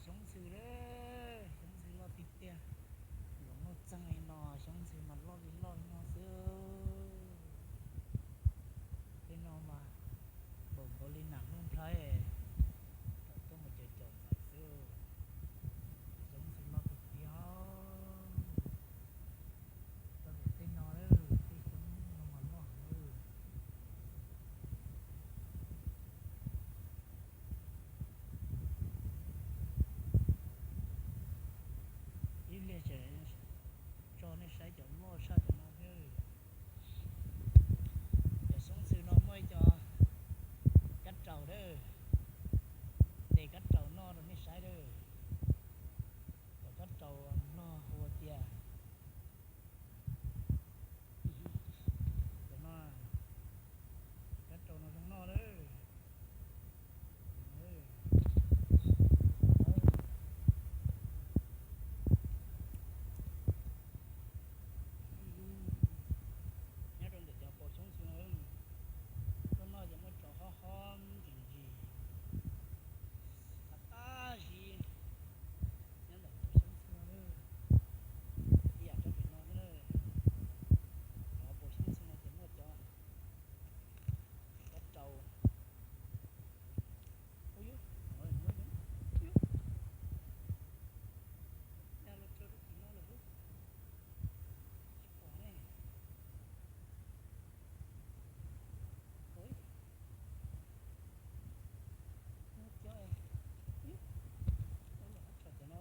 Xyoob ntxhw lawm, xyoob ntxhw loj tiag tiag. Zoov nuj txeeg li no, xyoob ntxhw mas loj li loj li no xwb. Tej no mas npaum nkaus li nam nuj nplhaib, rau tuaj mus caum caum ntxawm xwb. Xyoob ntxhw loj tiag tiag. Txoj kev tej no, tej xyoob no mas loj heev. Ib pliag tseem tso nej saib cov loj tshaj cov no thiab. Cov xyoob ntxhw no muaj ib co kab raus lawm, tes kab raus noj rau nej saib lawm. Cov kab raus no hu ua tias, cov no, kab raus no zoo noj lawm. Nyob rau ntawm cov paus xyoob ntxhw no, tuaj noj ces muaj tso hob hob ntsis ntsis, qab qab zib. Nyob ntawm paus xyoob ntxhw no, ib yam tsob pem no xwb na. Cov paus xyoob ntxhw no ces muaj cov, cov kab raus. Ub yub, ya los rau rau tim no lawm. Tsis pom ne. Ub, muaj cov, ub, ub, los tso cov no.